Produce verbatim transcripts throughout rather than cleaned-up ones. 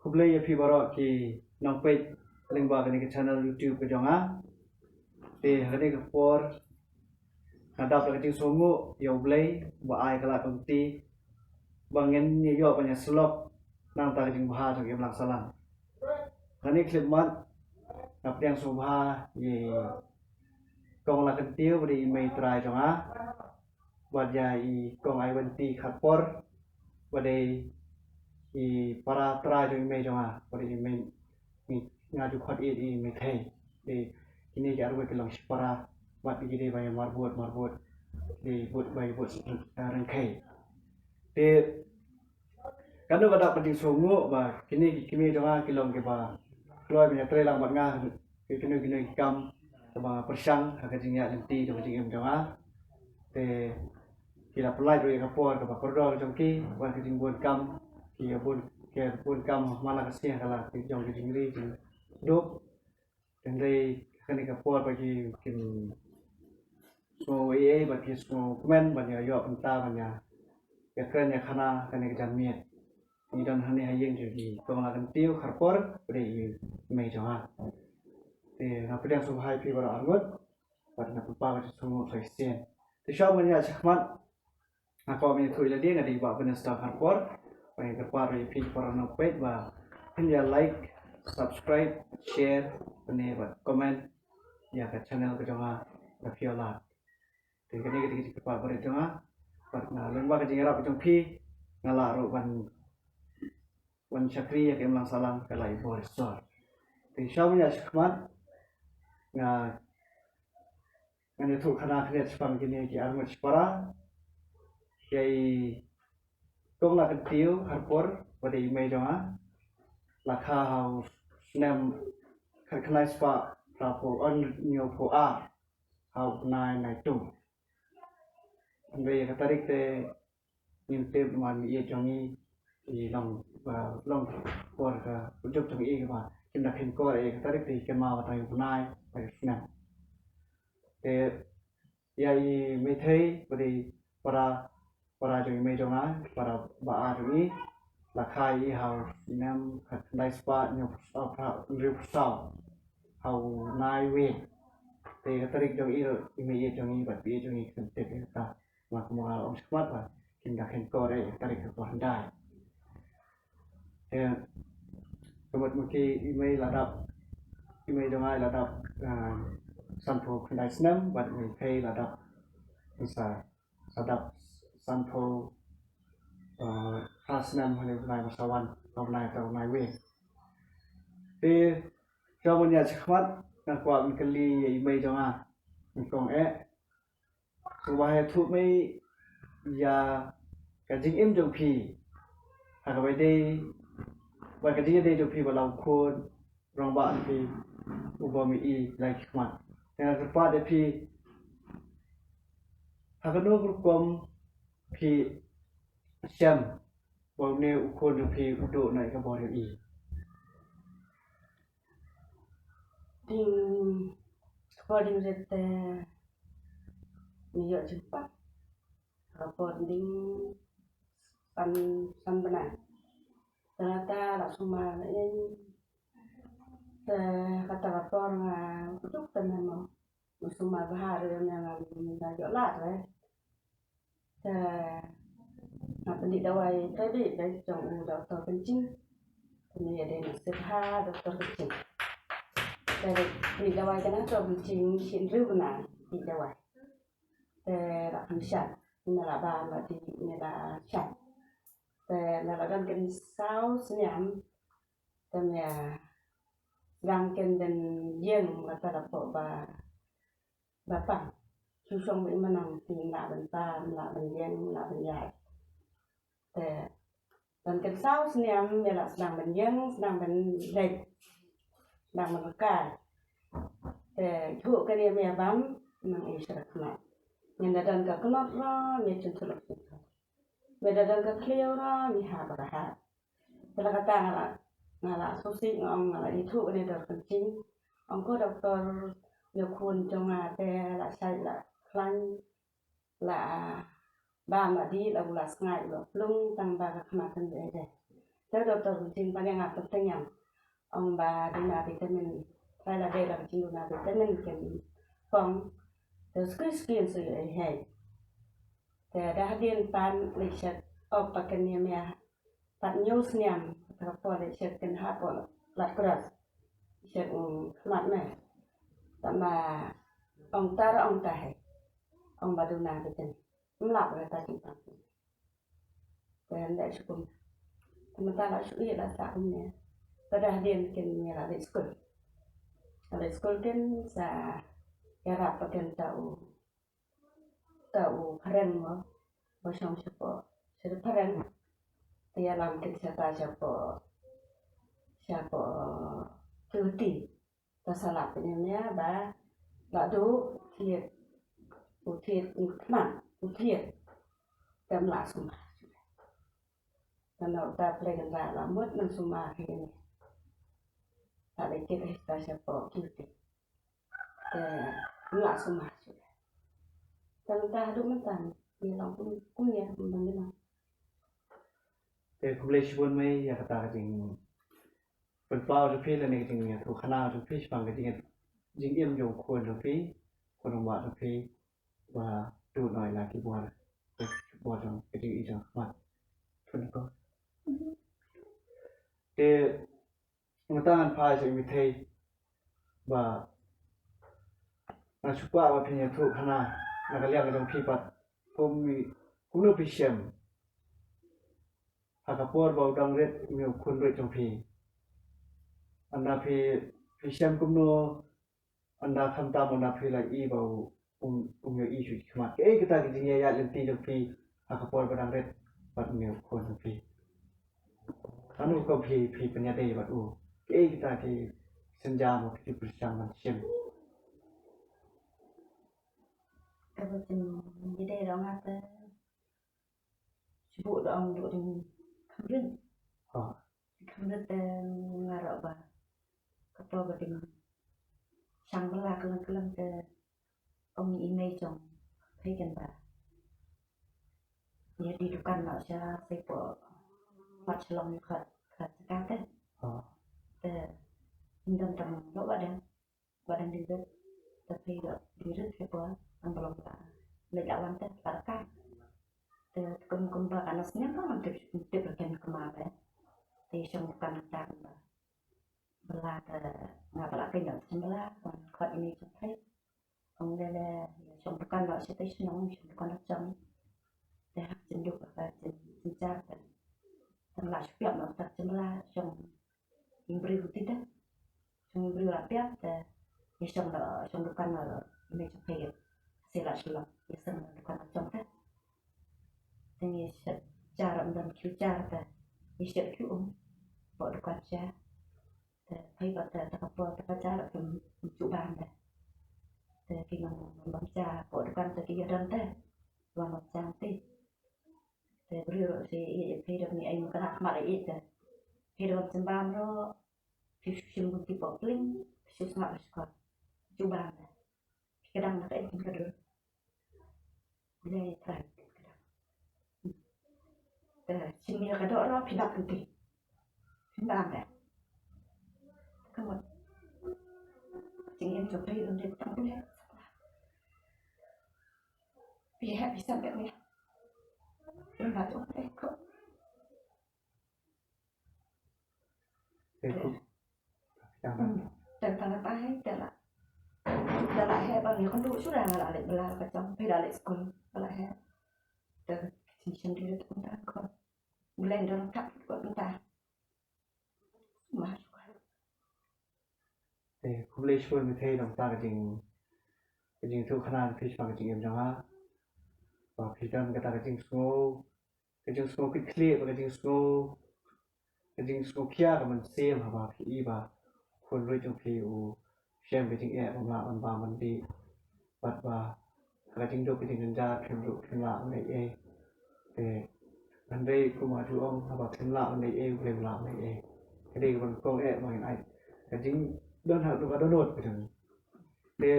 Khublei ïa phi baroh ki nongpeit lyngba kane ka channel YouTube ka jong nga. Te ha kane ka por nga dap da ka jingsngewnguh ïa U Blei ba ai ka lad ka lynti ba ngin ïa ïoh ban ïa syllok nangta ka jingbha jong ka imlang sahlang. Ha kane ka khyllipmat nga pdiang sngewbha ïa i Kong Lakyntiew ba dei i mei trai jong nga, bad ïa i Kong Aiwenti Kharpor ba dei i para trai jong i mei jong nga, ba dei i mei, i, nga ju khot ïa i Meithei. Dei kine ki arngut ki long shipara bad ki dei ba ïa marbud marbud, dei bud ba ïa bud, eh, ryngkhei. Te Kano ka dap ka jingsngewnguh ba kine ki kmie jong nga ki long kiba kloi ban ïa trei lang bad nga ki kino kino ki kam kaba nga pyrshang ha ka jingïaid lynti jong ka jingim jong nga. Te ki la pynlait ruh ïa ka por kaba kordor jong ki bad ka jingbun kam, ki ïa bun, ki ïa bun kam ha man la ka sngi ha ka la ka jong ka jingri jingdup. Hynrei kane ka por ba ki, kim sngew ei ei bad ki sngewkmen ban ïa ïoh bynta ban ïa, ïa kren ïa khana kane ka janmiet. Ngi don hangne ha ïing jong i Kong Lakyntiew Kharpor ba dei i mei jong nga. Te nga pdiang sngewbha ïa phi baroh arngut bad nga pynpaw ka jingsngewnguh sa shisien. Te shuwa ban ïa shakhmat, nga kwah ban ïathuh ïa lade, nga dei Bah Bynnies Kharpor. Bad nga kyrpad ruh ïa phi para nongpeit ba phin ïa like, subscribe, share, pynne bad comment ïa ka channel ka jong nga, The Pure Lad. Te kane ka dei ka jingkyrpad barit jong nga. Bad nga lyngba ka jingïarap jong phi nga lah ruh ban, ban shakri ïa ka imlang sahlang ka la i bor i sor. Te shuwa ban ïa shakhmat, nga Ngan ïathuh khana khyndiat shaphang kine ki arngut shipara. Ïa i Kong Lakyntiew Kharpor ba dei i mei jong nga, la kha ha u snem khatkhyndai spah phra phew, hynñiew phew ar, ha u bnai Naitung. Hynrei ïa ka tarik te ngim tip namar i miet jong i, i long, ba long por ka juk jong i kaba kim da kheiñ kor ïa ka tarik te i kynmaw ba tang ïa u bnai bad ïa u snem. Te ïa i Meithei ba dei para, para jong i mei jong nga, para ba ar jong i, la kha ïa i ha u snem khatkhyndai spah hynñiew phew saw, hynriew phew saw, ha u bnai Wei. Te ka tarik jong i ruh i miet jong i bad i miet jong i kim tip ïa kata. Namar kumba nga la ong shakhmat ba kim da kheiñ kor ïa ka tarik ka por hyndai. Te ka mut ma ki i mei la dap, i mei jong nga i la dap, ah, sanphew khyndai snem bad i Meithei la dap, sa, sa dap sanphew, ah, phra snem ha u bnai ba sa wan, ha u bnai, ha u bnai Wei. Te shuwa ban ïa shakhmat nga kwah ban kylli ïa i mei jong nga, i kong eh, sngewbha ïathuh mei ïa ka jingim jong phi ha kaba ïadei bad ka jingïadei jong phi bad la u khun rangbah jong phi u bym ïohi la ki khmat. Te nga kyrpad ïa phi, ha kano ka rukom phi shem ba une u khun jong phi u duh na ka bor ïohi? Ding, ka por ding rit te ngi ïoh jingpang. Ka por ding san, san bnai. Te nangta la sumar na ïing. Te kata ka por nga juk te me mo. Nga sumar bha re, nga, nga ïoh lad re. Te nga pyndih dawai, te dei dei jong u doktor Kynjing. Te ngi ïa dei nasib ha doktor Kynjing. Te dei pyndih dawai kane doktor Kynjing shi hynriew bnai pyndih dawai. Te la kham shait, nga la bam la dih, nga la shait. Te nga la don kynsaw sniam. Te nga dang kyndan ïeng kata la pok ba, ba pang. Shu shong ba i manang te nga lah ban pang, nga lah ban ïeng, nga lah ban ïaid. Te don kynsaw sniam nga la sdang ban ïeng, sdang ban leit, sdang ban rkai. Te thuh kane me bam nang i sharak khmat. Ngan da don ka knot ruh me chun thulok chun thulok. Me da don ka khlieh ruh me hap ba ka hap. Te la kata nga la, nga la sngewsih nga ong nga la ïathuh kane doktor Kynjing. Ong ko doktor, ïa u khun jong nga te la shait la khlaiñ, la bam la dih, la u la sngaid, la plung, tang ba ka khmat kan dei dei. Te doktor jin ba nga pyntyngam. Ong ba duna vitamin. Trai la dei la jin duna vitamin kin pong. Te skui skui su ye hei. Te dah dien pan li shet op paken ye mia. Pat nyu sniam ta po li shet kin hapo lat kras. Shet ung khmat me. Tama ong tar ong ta hei. Ong ba duna vitamin. Mlap re ta jin pan. Te hynda shu kum. Te mynta la shu ïa la sa kum ne. Te dah dien kin ne la leit skul. La leit skul kin sa ïarap pa kin ta u. Ta u phareng mo. Ba shong shapoh. Shapoh phareng. Te ïalam kin sa ta shapoh. Shapoh. Tuti. Ta sa lap pynïamia ba la duk thied u thied u khmat u thied. Te mla sumar. Te na uta pleng ra la mut nang sumar hi ne. Ta dei kit hi ta shapoh kit. Te mla sumar. Te mynta haduh mynta ni long kum kum ïa kum dang ni long. Te khublei shibun mei ïa kata ka jing pynpaw jong phi lane ka jingïathuh khana jong phi shaphang ka jing jingim jong u khun jong phi, khun nongwah jong phi, ba tu noi la ki bor, ki bor jong ka jingïeit jong khmat. Tun ko. Te mynta ngan phai sha i Mithei ba nga shu kwah ba phin ïathuh khana na ka liang jong phi pat kum kumno phi shem. Ha ka por ba u dang rit u khun rit jong phi. Ynda phi phi shem kumno, ynda khamtam ynda phi la i ba u um um ïohi shu khmat. Kaei kata ka jingïaid lynti jong phi ha ka por ba dang rit bad u khun jong phi. Kano ka phi phi pynïadei bad u. Kaei kata ki synja ma phi pyrshang ban shem. Kaba jingïadei da nga te shu buh da ong duh ding kham rit. Ha. Kham rit te nga ruh ba kato ba ding shang bala kylleng kylleng te ong i mei jong phi kan ba. Ïa dei dukan noh sha sei po pat shalong ïa khat khat ka te. Ha. Te ndam tam noh ba dang. Ba dang ding rit, te phi ba ding rit phi ba dang ba long la leit la wan te la ka. Te kum kum ba ka nas ne ba ngam tip tip la ken kuma ba. Te shong dukan ka ba. Ba la te nga ba la ken da shong ba la wan khot ini jong phi. Ong le le shong dukan ba shi te shong shong dukan da jong. Te hak jin duk ba jin jin jar te. Tang la shu piak ma ta jin ba la shong. Ïing briew ti te. Shong ïing briew la piak te. Ïa shong da shong dukan la ïa me shong peit. Sila sila ïa shong dukan la shong te. Te ïa shet jar am dang kyu jar te. Ïa shet kyu um. Bok dukan jar. Te pei ba te ta ka por ta ka jar te chu ban te. Te ki nong bam jar bok dukan te ki ïa dang te. Wan bam jar te. Te briew ruh shi ïeit ïa phi da ni ai mut ka khmat ïeit te. Phi da bam sembam ruh phi shu shim kum ki pok pling phi shu sngap shu khot. Shu bam te. Phi ka dang na ka ïeit ka dur. Bilai trai ka dang. Te shim ïa ka doh ruh phi nap kum ki. Phi bam te. Ka mut. Jingim jong phi ruh dei tang phi. Phi heh phi san kat ne. Phi nap jong phi ko. Te ku. Te tang tai te la. Te la heh ba ngi kon du shu da la leh bala ka jong phi da leh skul la heh. Te shin shin di te kun ta ko. Blender tak ko ta. Ma. Te khublei shibun Mithei nangta ka jing ka jingïathuh khana ka phi shaphang ka jingim jong nga. Ba phi don kata ka jingsngew ka jingsngew kit khlieh bad ka jingsngew ka jingsngew khia ka mynsiem haba phi i ba khun ruh jong phi u shem ka jingeh bym lah ban bam ban dih bad ba ha ka jingduk ka jingjynjar phim ruh phim lah ban leh ei. Te hynrei kum atu ong haba phim lah ban leh ei u Blei u lah ban leh ei. Ka dei kaba nyngkong eh ba ngin ai ka jingdon ha ka dohnud ka jong ngi. Te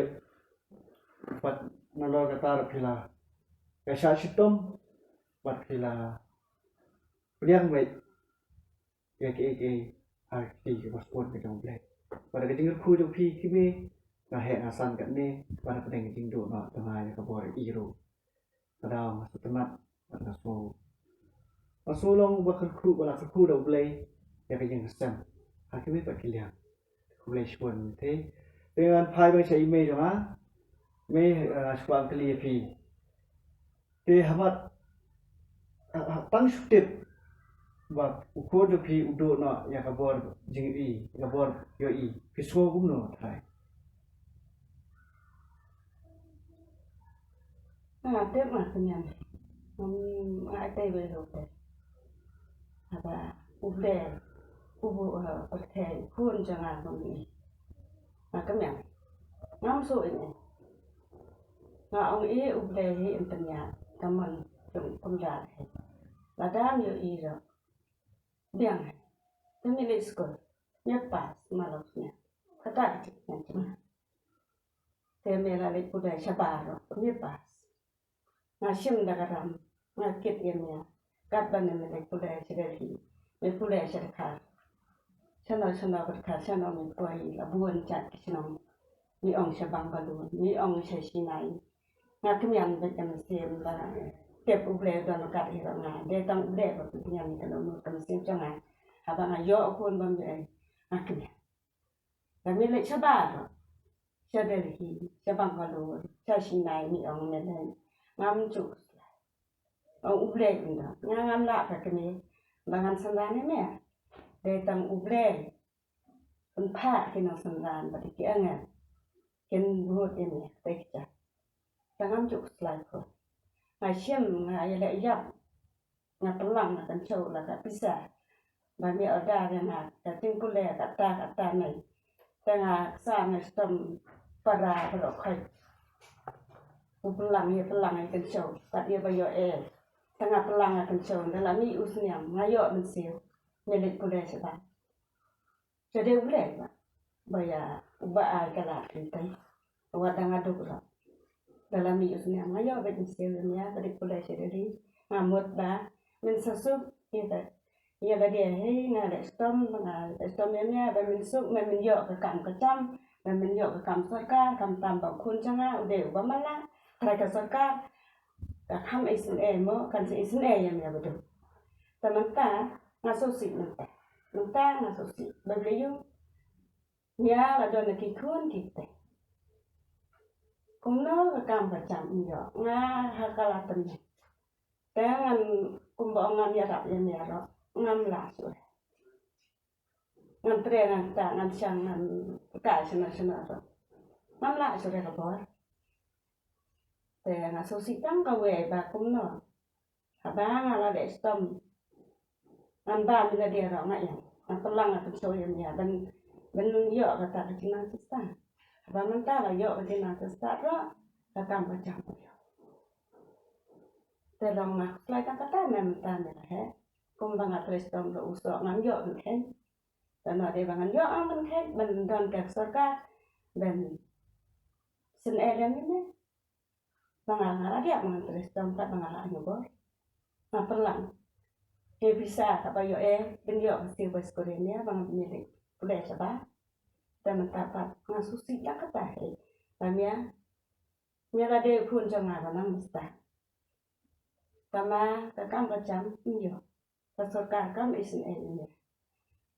bad nalor kata ruh phi la ka shah shitom bad phi la pdiang beit ïa kiei kiei ha ki kti kiba sbun ka jong U Blei. Bad da ka jingkyrkhu jong phi ki mei, nga heh nga san katne, bad hapdeng ka jingduh noh jong nga ïa ka bor ïa i ruh. Ka daw nga sngewtynnat bad nga sngew, nga sngew long ba kyrkhu, ba la kyrkhu da U Blei ïa ka ïing ka sem ha ki mei bad ki liang. Khublei shibun te. Te ngan phai biang sha i mei jong nga. Mei, eh, nga shu kwah kylli ïa phi. Te haba, ha, ha, tang shu tip ba u khun jong phi u duh noh ïa ka bor jingïohi, ïa ka bor ïohi, phi sngew kumno, trai? Nga tip, nga kynmaw. Ngam, nga tei beit ruh te. Haba U Blei u buh, eh, pyrthei u khun jong nga kumne. Nga kynmaw. Ngam shu ïohi. Nga ong ïa U Blei hi yn pynïaid ka mon jong u khynnah hi. Lada ym ïohi ruh, biang hi. Te me leit skul, me pass, me la sngewthuh. Kata ka jingkynmaw jong nga. Te me la leit pule shabar ruh, me pass. Nga shim da ka ram, nga kit ïa me. Katba me leit pule sha Delhi, me pule sha Dkhar. Shano shano ka dkhar, shano me poi, la bun jait ki shnong. Me ong sha Bangalore, me ong sha Chennai. Nga kynmaw beit ka mynsiem ba tip U Blei u don ryngkat hi ruh nga. Dei tang U Blei ba pynïaid ïa kano kano ka mynsiem jong nga. Haba nga ïoh u khun ba me, nga kynmaw. Lada me leit shabar ruh, sha Delhi, sha Bangalore, sha Chennai, me ong me leit, ngam ju khuslai. Ong U Blei u don, nga ngam lah ban kynmaw ba ngan synran ïa me. Dei tang U Blei un phah ki nongsynran bad ki angel kin bud ïa me, te kita. Te ngam ju khuslai khun. Nga shim, nga ïaleh ïap, nga pynlang, nga kynshew la ka pisa ba me order ïa nga, ka jingpule kata kata ne. Te nga ksa, nga shitom para baroh khoit. U pynlang, ïa pynlang, ïa kynshew, pat ïa ba ïoh eh. Te nga pynlang, nga kynshew, da la mih u snem, nga ïoh mynsiem, me leit pule shabar. Te dei U Blei ba, ba ïa, uba ai ka lad kynthei. Wat da nga duk ruh, da la mih u snem nga ïoh beit mynsiem ïa me ba dei pule sha Delhi. Nga mut ba men sa suk ïa ka, ïa lade hi, nga leh shitom, nga leh shitom ïa me ba men suk, men, men ïoh ka kam ka jam, men, men ïoh ka kam sorkar, khamtam ba u khun jong nga u dei uba mala, trai ka sorkar ka kham isynei mo, kan sa isynei ïa me ba duk. Te mynta nga sngewsih mynta. Mynta nga sngewsih ba Blei ïoh. Nga la don na ki khun ki kti. Kumno ka kam ka jam ïoh nga ha ka la tynrai. Te ngan kumba ong ngan ïarap ïa me ruh ngam lah shuh. Ngan trei ngan ktah ngan shang ngan kai shano shano ruh ngam lah shuh ka bor. Te nga sngewsih tang kawei ba kumno. Haba nga la leh shitom ngan bam ïa lade ruh nga ïeng, nga pynlang, nga kynshew ïa me ban, ban ïoh kata ka jingnang sista. Haba mynta la ïoh ka jingnang sista ruh ka kam ka jam ïoh. Te long nga khuslai tang kata, me mynta me la heh. Kumba nga trei shitom ruh u soh ngam ïoh ban kheit. Te ngan dei ba ngan ïoh, ngam ban kheit ban don ka sorkar ban isynei ïa me. Ba nga, nga la dep, nga trei shitom pat ba nga la ai bor. Nga pynlang. Te pisa kaba ïoh eh, ban ïoh ka siew ba skul ïa me ba nga, me leit pule shabar. Te mynta pat nga sngewsih ïa kata hi. Ba me, me la dei u khun jong nga ba nang mynta. Tangba ka kam ka jam ym ïoh. Ka sorkar kam isynei ïa me.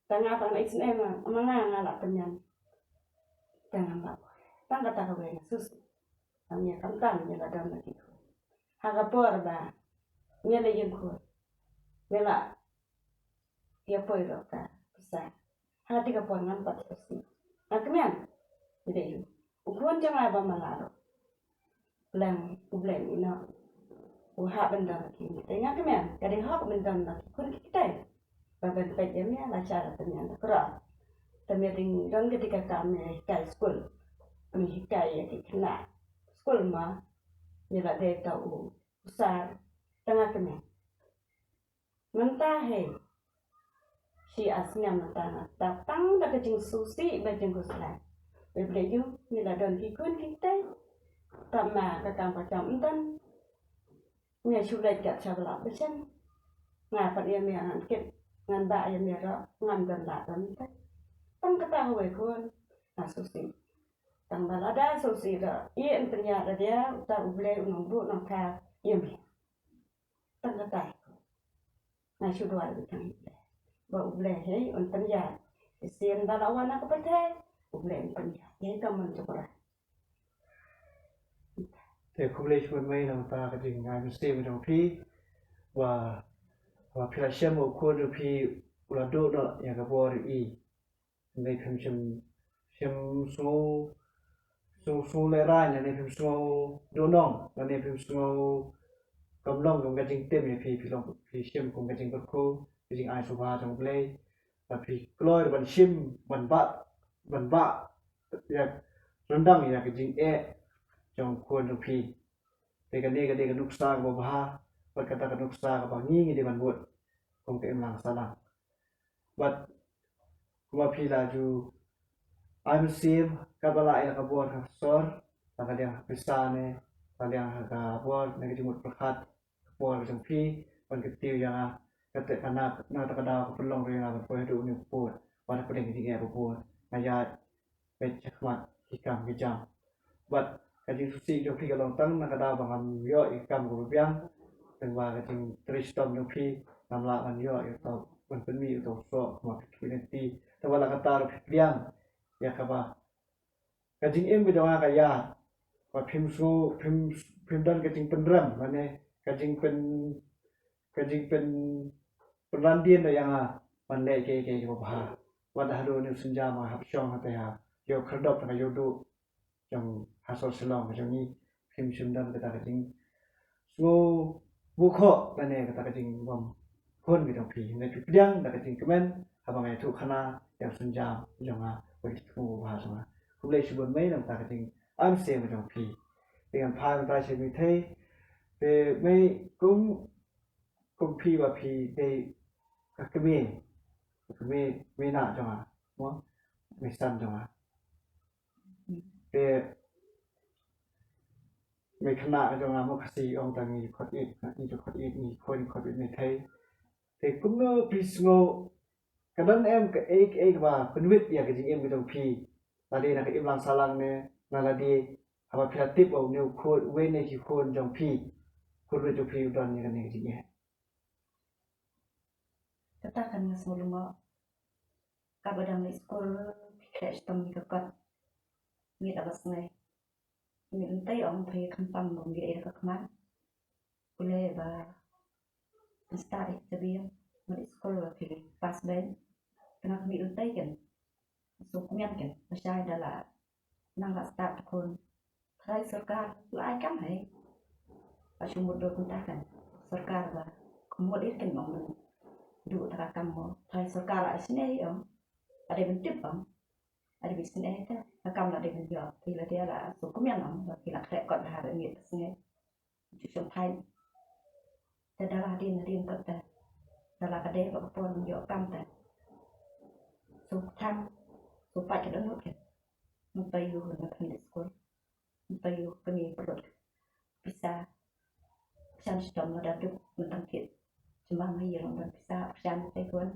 Tang nga tang isynei ma, ma nga nga la pynïaid. Tang nga la. Tang kata kawei nga sngewsih. Tang ïa khamtam ïa la don la ki khun. Ha ka por ba me la ïeng khun, me la ïa poi ruh ka pisa. Ha kata ka por ngam pat sngewsih. Nga kmen. Ïa dei u khun jong nga ba mala ruh. Pleng U Blei ïa u, u hap ban don la ki khun ki kti. Nga kmen ka dei hok ban don la ki khun ki kti. Ba ban peit ïa me la shah la pynïaid la kyrpad. Te me dang don ka dei ka kam me hikai skul, me hikai ïa ki khynnah skul ma, me la dei ta u sar. Te nga kmen. Mynta hi shi ar snem mynta nga tap tang da ka jingsngewsih bad jingkhuslai. Ba Blei ïa u, me la don ki khun ki kti. Tangba ka kam ka jam ym don. Nga shu leit kat sha ba la bishar. Nga pat ïa me ngan kit Ngan ba ïa me ruh ngam don lah don te. Tang kata hawei khun. Nga sngewsih. Tang ba lada sngewsih ruh, ïa yn pynïaid da dia, uta U Blei u nongbuh nongthaw ïa me. Tang kata. Nga shu duwai ïa U Blei. Ba U Blei hei un pynïaid. Shisien ba la wan na ka pyrthei, U Blei un pynïaid. Ïa ka mon jong U Blei. Te khublei shibun mei na ka bynta ka jingai mynsiem jong phi. Wa, wa phi la shem u khun jong phi u la duh noh ïa ka bor ïa i. Lane phim shem, shem sngew, sngew, sngew lehrain, lane phim sngew duhnong, lane phim sngew kam long kum ka jingtim ïa phi, phi long, phi shem kum ka jingkyrkhu, ka jingai sngewbha jong U Blei. Ba phi kloi ban shim, ban bah, ban bah ïa, ryndang ïa ka jingeh jong u khun jong phi. Te kane ka dei ka nuksa kaba bha, bad kata ka nuksa kaba ngi ngi dei ban bud kum ka imlang sahlang. Bad kumba phi la ju ai mynsiem, katba lah ïa ka bor ka sor, la ka liang ha pisa ne, la liang ha ka bor ne ka jingmut pyrkhat, ka bor ka jong phi ban kyntiew ïa nga. Kata ka na, na kata ka daw ka pynlong ruh ïa nga ban poi haduh une u pud, ban hapdeng ka jingeh ba bun. Nga ïaid beit shakhmat ki kam ki jam. Bad ka jingsngewsih jong phi ka long tang na ka daw ba ngam ïoh ïa ka kam kaba biang, tang ba ka jingtrei shitom jong phi ngam lah ban ïoh ïa ka, ban pynmih ïa ka soh kumba phi kyrmen. Tang ba la kata ruh phi pdiang ïa kaba ka jingim ka jong nga ka ïaid. Ba phim sngew, phim, phim don ka jingpynrem, mane ka jingpyn, ka jingpyn, pynran dien da ïa nga ban leh kiei kiei kiba bha. Wat haduh une u sienjam nga hap shong hangtei ha ïew khyrdop, ha ka ïewduh jong ha sor Shillong ka jong ngi. Phim shym don kata ka jing sngew bukhoh lane kata ka jingbym hun ka jong phi. Hynrei phi pdiang da ka jingkmen haba nga ïathuh khana ïa u sienjam jong nga bad ki jingthmu ba bha jong nga. Khublei shibun mei na ka bynta ka jingai mynsiem ka jong phi. Te ngan phai mynta sha i Meitei. Te mei, kum, kum phi ba phi dei ka kmie, ka kmie, kmie khynnah jong nga, mo, kmie san jong nga. Te mei khynnah jong nga, mo, Khasi ong tang ngi khot ïeit, ngi ju khot ïeit, ngi khot, ngi khot ïeit Meitei. Te kumno phi sngew, ka don em kaei kaei kaba pynwit ïa ka jingim ka jong phi, lade na ka imlang sahlang ne, na lade haba phi la tip ba une u khun, uwei na ki khun jong phi, khun ruh jong phi u don ïa kane ka jingeh? Kata kan nga sngew lyngngoh. Katba dang leit skul phi khreh shitom ïa ka kot. Ngi da ba sngew. Ngi lynti ong phi khamtam ba ngi ïa ka khmat. Pule ba ngi stad ïa ka biang. Ngi leit skul ba phi pass beit. Kane ka ngi lynti kan. Sngewkmen kan, ba shai da la nang la stad khun. Trai sorkar la ai kam hei. Ba shu mut dor kumta kan. Sorkar ba kumut ir kan ong. Du ta ka kam mo. Trai sorkar la ai sne ong. Ade ban tip ong. Ade ban sne te. Ka kam la de ban ïoh. Phi la de la sngewkmen ong. Ba phi la khreh kot ha ba ngi ta snge. Ju shong phai. Te da la hadien hadien kot te. Da la ka dei ba ka por ïoh kam te. Sngewthuh. Sngewpait ka dohnud te. Mynta ïoh na Sunday school. Mynta ïoh kane pynlut pisa. Pisa shitom lada duk mynta kit. Jemma ma ïa long ban pisa pisa te khun.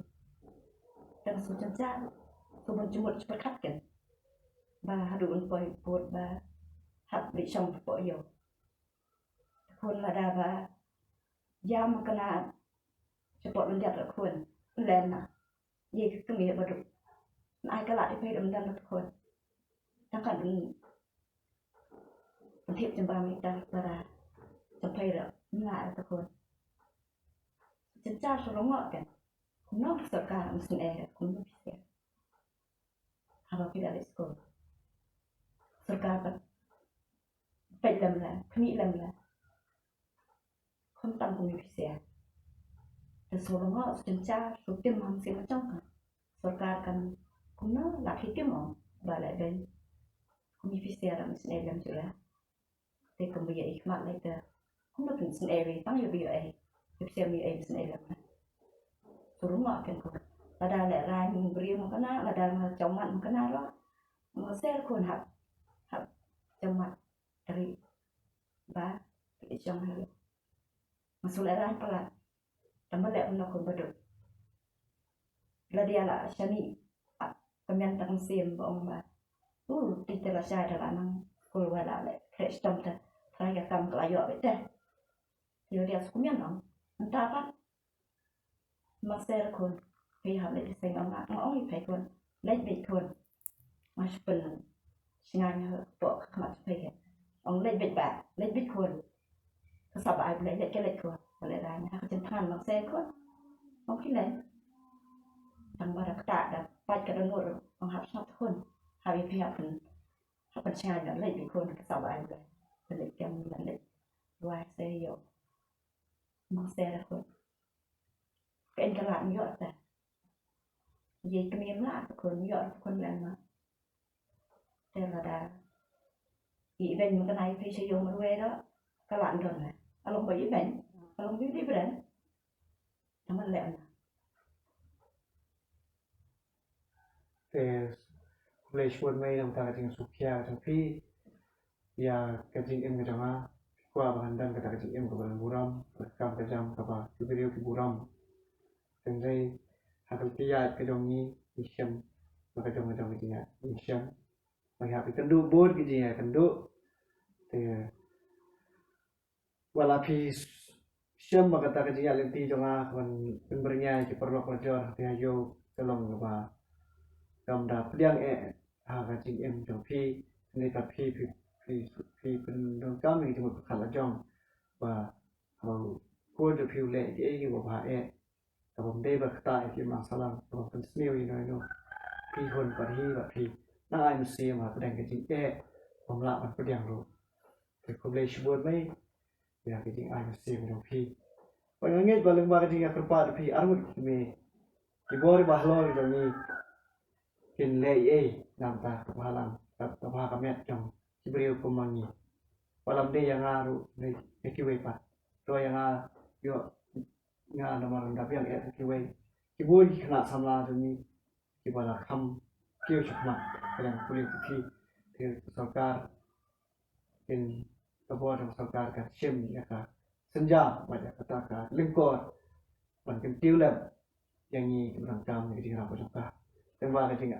Tang sngewjynjar. Sngewbha jingmut jingpyrkhat kan. Ba haduh un poi bud ba hap leit shong hapoh ïew. Khun lada ba ïa ma kane shapoh lyndet la khun. Lem na. Ye ka kmie ba duk. Na ai ka lad ïa phi dum dan la khun. Tang kan dun. Pyntip jemba mi ta para. Jempai ra. Na ai ta khun. Jynjar sa lyngngoh kan. Kumno sorkar am sngewsih kumno phi sngewsih. Haba phi la leit skul. Sorkar ba peit lem la, khmih lem la. Khamtam kumno phi sngewsih. Te sa lyngngoh, sa jynjar, sa tim ha mynsiem jong ka. Sorkar kan kumno la phi tim ong ba la dei. Kumno phi sngewsih da mynsiem lem jula. Te kumba ïa i khmat lei te. Kumno phin sngewsih tang ïa ba ïa ei. Ïa phi sngewsih ïa ei mynsiem lem. Sa lyngngoh kan ko. Lada lehrain briew ma kane, lada nga jong mat ma kane ruh. Nga sngewsih khun hap. Hap jong mat. Tari ba phi jong ha. Nga sngewsih lehrain palat. Tang ba leh kumno khun ba duk. la dia la shani. Ka mei tang sim ba ong ba u ti te la shai da la nang kul wa la le kre stom te. Trai ka kam ka la yo be te. Ti wa dia su kumyan ong. Nta pa. Ma ser kun. Phi ha le seng ong nga ong i phi kun. Leit bit kun. Ma shu pen. Shngai ha po ka mat phi. Ong leit bit ba. Leit bit kun. Ka sap ai leit leit ke leit kun. Ba le rai ha ka chen than ma ser kun. Ong ki leit. Tang ba da kata da pat ka da ngur ong hap sap kun. Hap i phi hap pen. Hap pen shngai na leit bit kun ka sap ai leit. Leit kem leit. Ruai se yo. Ma ser kun. Ka en ka la ngi yo ta. Ye kmie mla ka khun ïoh ka khun lem ma. Te lada i ben ma ka nai phi sha ïoh marwei da ka la ndon ne. Along ba i ben, along ba i bren. Tama lem ma. Te khublei shibun mei nangta ka jingsngewkhia jong phi ïa ka jingim ka jong nga. Phi kwah ba ngan don kata ka jingim kaba burom, ka kam ka jam kaba ki briew ki burom. Hynrei ha ka lynti ïaid ka jong ngi, ngi shem, ba ka jong ka jong ka jingïaid ngi shem. Ba ïa phi kynduh bun ki jingïaid kynduh. Te wat la phi shem ba kata ka jingïaid lynti jong nga ka ban pynbyrngia ïa ki paralok parajor ha phi ha ïew, ka long kaba kam da pdiang eh ha ka jingim jong phi. Hynrei pat phi phi phi phi pyndonkam ïa ki jingmut pyrkhat la jong ba haba u khun jong phi u leh kiei kiba bha eh, kaba ym dei ba ktah ïa ki imlang sahlang, kaba pynsniew ïa ino ino, phi hun pat hi bad phi nang ai mynsiem ha pdeng ka jingeh bym lah ban pdiang ruh. Te khublei shibun mei ïa ka jingai mynsiem jong phi. Bad nga ngeit ba lyngba ka jingïakyrpad jong phi arngut ki kmie, ki bor ba halor jong ngi kin leh ei ei na ka bynta ka bhalang, ka bha ka miat jong ki briew kum ma ngi. Wat la ym dei ïa nga ruh, ïa kiwei pat. To ïa nga, ïoh nga namar nga da biang eh kiwei. Ki bun ki khynnah samla jong ngi kiba la kham kiew shakhmat ka liang pule puthi. Te ka sorkar, kin, ka bor jong ka sorkar ka shim ïa ka synjam bad ïa kata ka lyngkor ban kyntiew lem ïa ngi kiba donkam ïa ka jingrwai ka jong ka. Te ba ka jing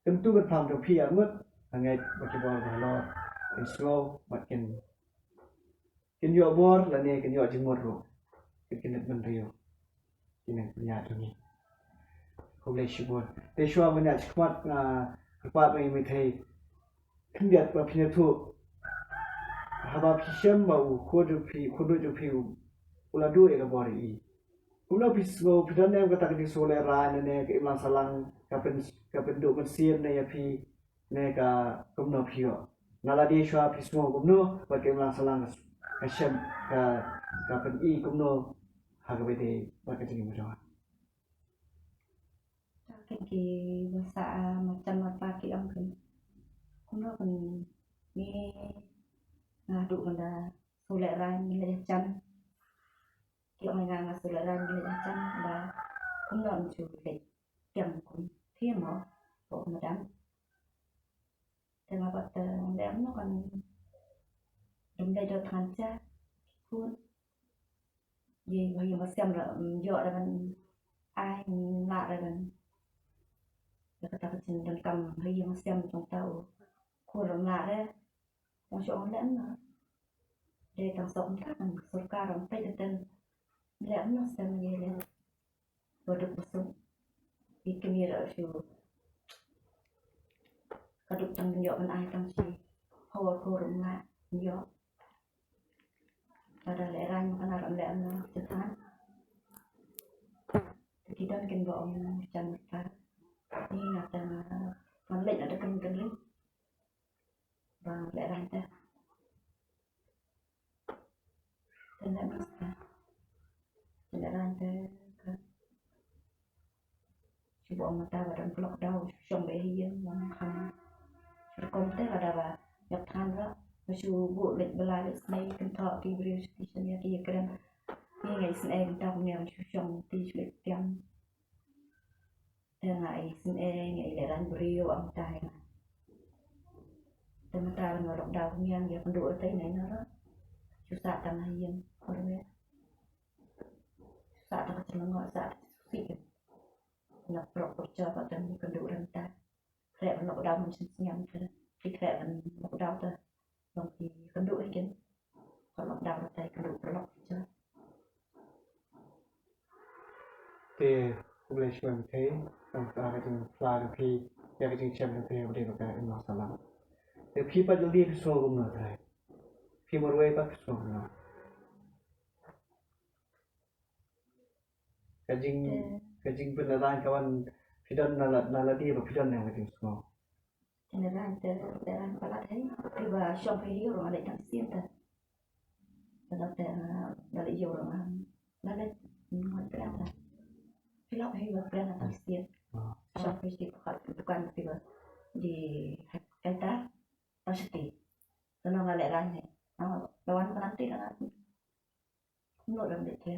kyntu kynpham jong phi arngut, nga ngeit ba ki bor ba halor kin sngew bad kin, kin ïoh bor lane kin ïoh jingmut ruh. Kin, kin leit bynriew. Ki nang pynïaid jong ngi. Khublei shibun. Te shuwa ban ïaid shakhmat nga kyrpad ba ngi mithei khyndiat ba phin ïathuh. Haba phi shem ba u khun jong phi, u khun jong phi u, u la duh ïa ka bor ïa i, kumno phi sngew, phi don ne em kata ka jingsngew lehraiñ ne ka imlang sahlang ka pyn, ka pynduh mynsiem ne ïa phi ne ka kumno phi ïoh? Na lade shuwa phi sngew kumno bad ka imlang sahlang ka shem, ka, ka pyni kumno ha kaba ïadei bad ka jingim jong nga? Ki ba sah, ah, ma chan ma pa ki ong kin kumno kin, ngi, nga duh ban da sngewlehraiñ, ngi leit jan. Ki ong ïa nga, nga sngewlehraiñ, ngi leit jan, ba kumno ngi shu leit tiang kum thie mo, ko madam. Te nga pat te leh kumno kan dum dei da than cha ki khun. Ïa, ïa, ïa, ba siam ra, mm, ïoh ra ban ai, mm, lah ra ban. Ïa kata ka jingdonkam, ïa, ïa, ba siam jong ta u khun ram lah ra. Tang shu ong leh kumno. Dei tang sok mynta kan sorkar ram peit ten leh kumno, siam ïa leh. Ba duk ba suk. Ïa kmie ra shu. Ka duk tang ïoh ban ai tang shi. Hawar ko ram lah ïoh. Lada lehraiñ ma ka na ram leh na jingthan. Te ki don kin ba ong jan ta. Ni nga ta nga, nga leit na da kan kan leit. Ba lehraiñ te. Te lehraiñ te. Te lehraiñ te ka. Shu ba ong mynta ba don ka lockdown, shu shong beit ha ïing, ym kham. Shu rukom te lada ba ïap than ruh, ba shu buh leit bylla leit snei, kynthoh ki briew sha ki sha ïa ki ïa kren. Ngi ngai snei mynta kumne, shu shong ti shu leit tiam. Te nga ai snei, nga ai lehraiñ briew, ong mynta ïa nga. Te mynta ban ïa lockdown kumne, ïa pynduh ruh te ngai na ruh. Shu sah tang ha ïing, kumne. Sah tang ka jingmynnoh, sah tang ka jingsuki. Na prok por cha ba kan kynduh ranta. Kre ban lockdown mun sien sien te. Ki kre ban lockdown te. Long ki kynduh hi kin. Ka lockdown te kynduh por lok por cha. Te khublei shibun te, tang ka ka jingphla ka phi, ïa ka jingchem ka phi, ka dei ka im lang sahlang. Te phi pat jong phi sngew kumno te? Phi marwei pat phi sngew kumno? Ka jing, ka jingpynlehrain ka wan phi don na la, na lade ba phi don ne ka jingsngew. Pynlehrain te, lehrain palat hei, phi ba shong phi ïoh ruh nga leit tang sien te. Te da te, da leit ïoh ruh nga, da leit, nga leit pynlehrain te. Phi lok hei ba pynlehrain tang sien. Shong phi shi ka dukan phi ba di hek enta tang siti. Te nga lehrain hei. Nga wan ka nanti da nga. Mut dang dei te.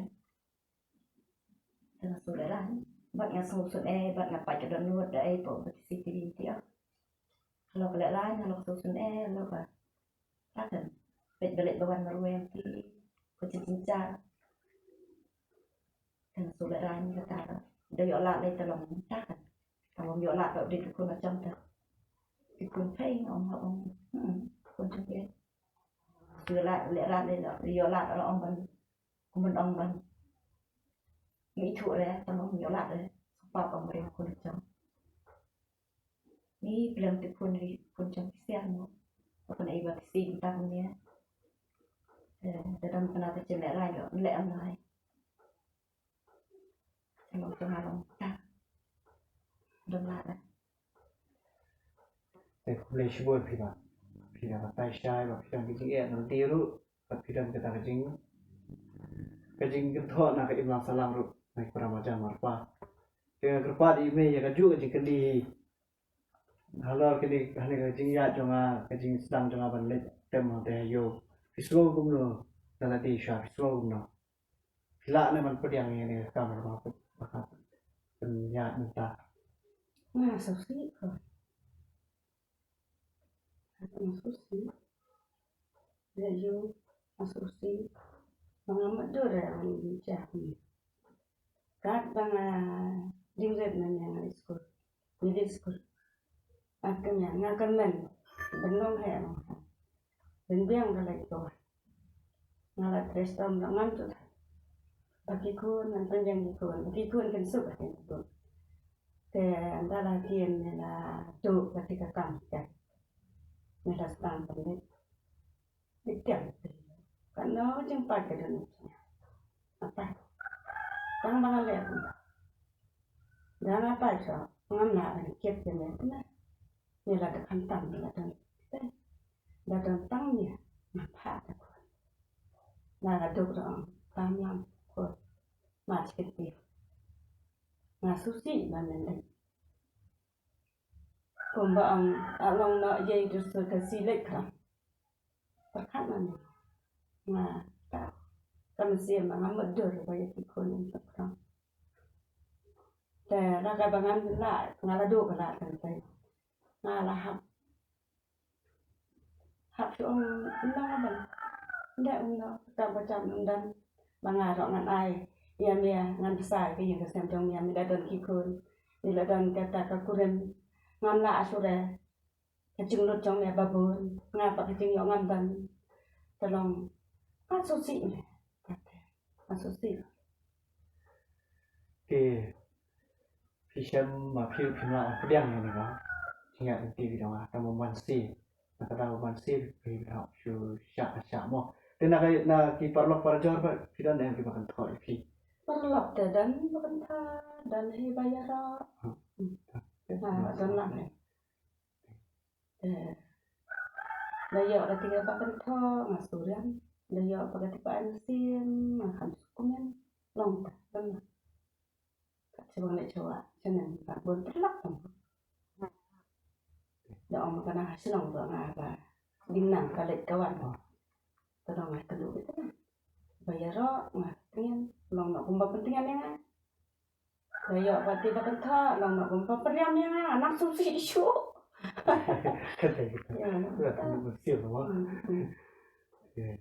Te nga shu lehrain. Bad nga shu sngewsynei, bad nga pait ka download da ei pok ba ki C T V ti ah. Halo ka lehrain, halo ka sngewsynei, halo ka. Takan. Peit ba leit ba wan marwei ti. Ko jin jin jar. Te nga shu lehrain kata. Da ïoh lad lei te long takan. Te ym ïoh lad ba dei ki khun la jong te. Ki khun pei nga ong ha ong. Hmm. Khun jong pei. Shu lad lehrain lei la ïoh lad la ong ban. Kumban ong ban. Ngi ithuh re, tang ym ïoh lad re. Shu pap ong re khun jong. Ngi pyleng te khun ri khun jong ki sian mo. Khun ai ba ki sing tang ne. Eh, te dang kena te chen lehrain ïoh, leh am lai. Te long te nga long ta. Dang lad re. Te khublei shibun phi ba. Phi da batai shai ba phi don ka jingeh na lade ruh. Bad phi don kata ka jing, ka jingkynthoh na ka imlang sahlang ruh na ki para marjan marpa. Te nga kyrpad ïa me ïa kajuh ka jingkylli hi. Halor kane, kane ka jingïaid jong nga, ka jingsdang jong nga ban leit tem hangtei ha ïew. Phi sngew kumno na lade shuwa, phi sngew kumno? Phi lah ne ban pdiang ïa kane ka kam ba nga pynïaid mynta? Nga sngewsih ko. Nga sngewsih. Ïa ïew nga sngewsih. Ba nga mutdur ïa ngan ïa jia kumne. Katba nga ding rit na ïa nga leit skul. Nga leit skul. Nga kynmaw, nga kynmaw ban long hi. Ban biang ka leit ka wan. Nga la trei shitom la ngam tut. Ba ki khun ngan pynbiang ki khun, ba ki khun kin suk ha ki khun. Te ynda la ktien ne la duh kati ka kam ka. Ne la sdang pynleit. Dei tiang te. Kano jingpait ka don. Apa? Tang ba nga leh kumta. Da nga pait shuwa, ngam lah ban kit ïa me kumne. Ïa la da khamtam ïa la don. Ïa la don tang ïa nga phah da khun. La ka duk da ong tam lam khun. Ma chit ïa nga sngewsih ba men dei. Kumba ong, a long noh ïa i dustur ka si leit khrang. Pyrkhat ma me. Nga ta ka mynsiem ba nga mutdur ba ïa ki khun in pyrkhat. Te na kaba ngan lah, nga la duh ka lad kan te. Nga la hap. Hap shu ong ym don ban. Nda ym don, ka ba jam ym don. Ba nga ruh ngan ai ïa me, ngan bsa ïa ka ïing ka sem jong me, me la don ki khun. Me la don kata ka kurim. Ngam lah shuh re. Ka jinglut jong me ba bun, nga pat ka jingïoh ngam don. Te long, nga sngewsih me. Nga sngewsih. Te phi shem ma phi, phi ma pdiang ne ba. Jingïaid lynti jong nga, tang ban sih. Na kata ban sih phi hap shu shah shah mo. Te na ka, na ki paralok parajor ba phi don em kiba kynthoh ïa phi? Paralok te don ba kynthoh, don hi ba ïaroh. Hmm. Ha, don lang hi. Eh, da ïoh kata kaba kynthoh nga shu riam, da ïoh kata kaba ai mynsiem nga kham sngewkmen. Long ta, long ta. Kat shu bang leh shuwa, shaneng ka bun pyrlak tang. Da ong ka na ha shnong ruh nga ba ding nang ka leit ka wan. Ka dang ai ka duh kita. Ba ïaroh nga tngen, long noh kumba pyntngen ïa nga. Ka ïoh ba ti ba kynthoh, long noh kumba pynriam ïa nga, nga nang sngewsih shuh. Ka dei kita. Ïa, ka dei kita. Ka dei kita. Hmm, hmm. Ïa.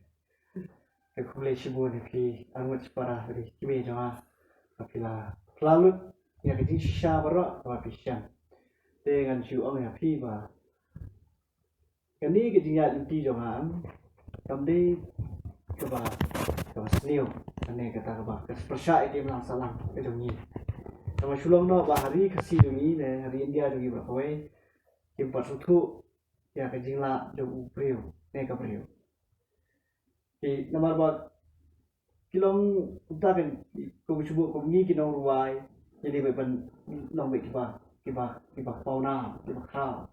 Te khublei shibun ïa phi arngut shipara, ïa phi kiwei jong nga. Ba phi la, phi la lut ïa ka jingshisha baroh kaba phi shem. Te ngan shu ong ïa phi ba kane ka jingïaid lynti jong nga kam dei kaba, kaba sniew, kane kata kaba ka pyrshah ïa ka imlang sahlang ka jong ngi. Kaba shu long noh ba ha ri Khasi jong ngi ne ha ri India jong ngi baroh kawei kim pat sngewthuh ïa ka jinglah jong u briew ne ka briew. Ki namar ba ki long kumta kan, kum shu buh kum ngi ki nongrwai, ngi dei ban long beit kiba, kiba, kiba pawnam, kiba khaw.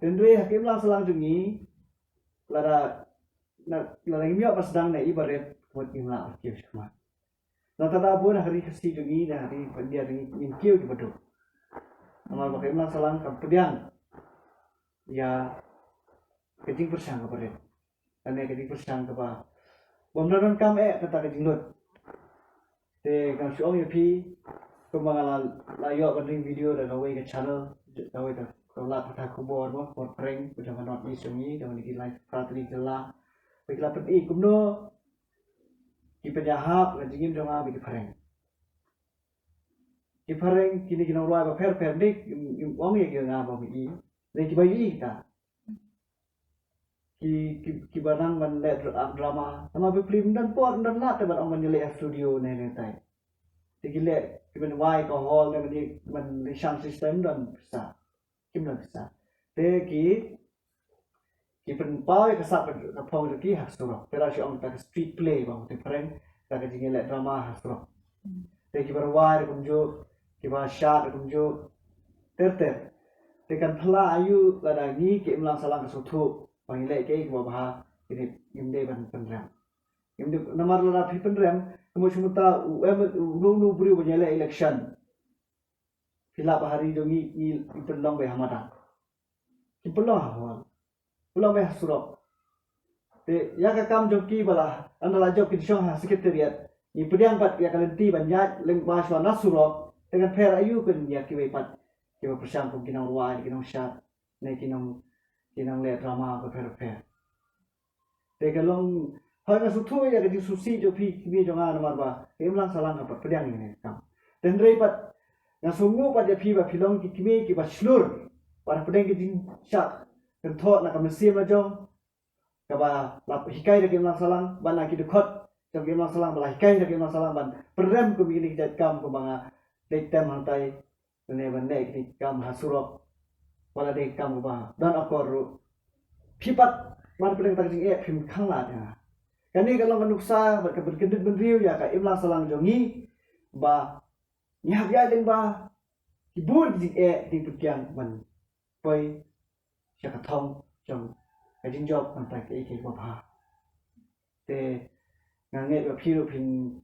Hynrei ha ka imlang sahlang jong ngi, lada, na, lada ngim ïoh ban sdang na i barit, wat ngim lah ban kiew shakhmat. Nangta da bun ha ri Khasi jong ngi, na ha ri India jong ngi, ngin kiew kiba duk. Namar ba ka imlang sahlang kam pdiang ïa ka jingpyrshang kaba rit. Kane ka jingpyrshang kaba bym da donkam eh kata ka jinglut. Te ngan shu ong ïa phi, kumba nga la, la ïoh ban ring video da kawei ka channel, kawei ka, ka lad pathai khubor mo, khubor prank, ba jong ka North East jong ngi, da kawei ki lai phra tylli ki jylla. Ba ki la pyni kumno ki pynïahap ka jingim jong nga bad ki phareng. Ki phareng kine ki nongrwai bapher bapher, ym, ym ong ïa ki nga ba ym i, ne kiba i kita. Ki, ki, kiba nang ban leh dra-, drama. Namar ba phi ym don por, ym don lad te ban ong ban ïaleh ha studio ne ne tai. Te ki leh, ki ban wai ka hall ne ban ïa, ban ïa sound system, ym don pisa. Kim don pisa. Te ki, ki pynpaw ïa ka sap ka phong jong ki ha surok. Te la shu ong ta ka street play ba u te phareng, ta ka jingïaleh drama ha surok. Te kiba rwai ruh kumjuh, kiba shad ruh kumjuh. Ter ter. Te kan phylla aïu lada ngi ki imlang sahlang ka sngewthuh ba ngi leh kaei kaba bha, kine ngim dei ban pynrem. Ngim dei, namar lada phi pynrem, kumba shu mynta u em, u, uno uno u briew ba ïaleh election, phi lap ba ha ri jong ngi, ngi, ngi pynlong beit ha madan. Ki pynlong ha hall. Pynlong beit ha surok. Te ïa ka kam jong ki ba la, ynda la jop ki shong ha secretariat, ngi pdiang pat ïa ka lynti ban ïaid lyngba shuwa na surok. Te kan pher aïu kan ïa kiwei pat kiba pyrshang kum ki nongrwai, ki nongshad, ne ki nong, ki nongleh drama bapher bapher. Te ka long, hooid nga sngewthuh ïa ka jingsngewsih jong phi kmie jong nga namar ba ka imlang sahlang ka pat pdiang ïa kane ka kam. Te hynrei pat nga sngewnguh pat ïa phi ba phi long ki kmie kiba shlur, ba hapdeng ka jingshah kynthoh na ka mynsiem la jong, kaba la hikai da ka imlang sahlang, bad na ki dkhot jong ka imlang sahlang ba la hikai da ka imlang sahlang ban pynrem kum kine ki jait kam kumba nga leit tem hangtai, lane ban leh kine ki kam ha surok, ba la dei ki kam kaba don akor ruh. Phi pat, mar pynlong kata ka jingeh phim khang lad ïa nga. Kane ka long ka nuksa bad ka pynkyndit bynriew ïa ka imlang sahlang jong ngi, ba ngi hap ïaid lyngba ki bun ki jingeh, ki jingpynkiang ban poi sha ka thong jong ka jingjop, ban poi kaei kaei kaba bha. Te nga ngeit ba phi ruh phin,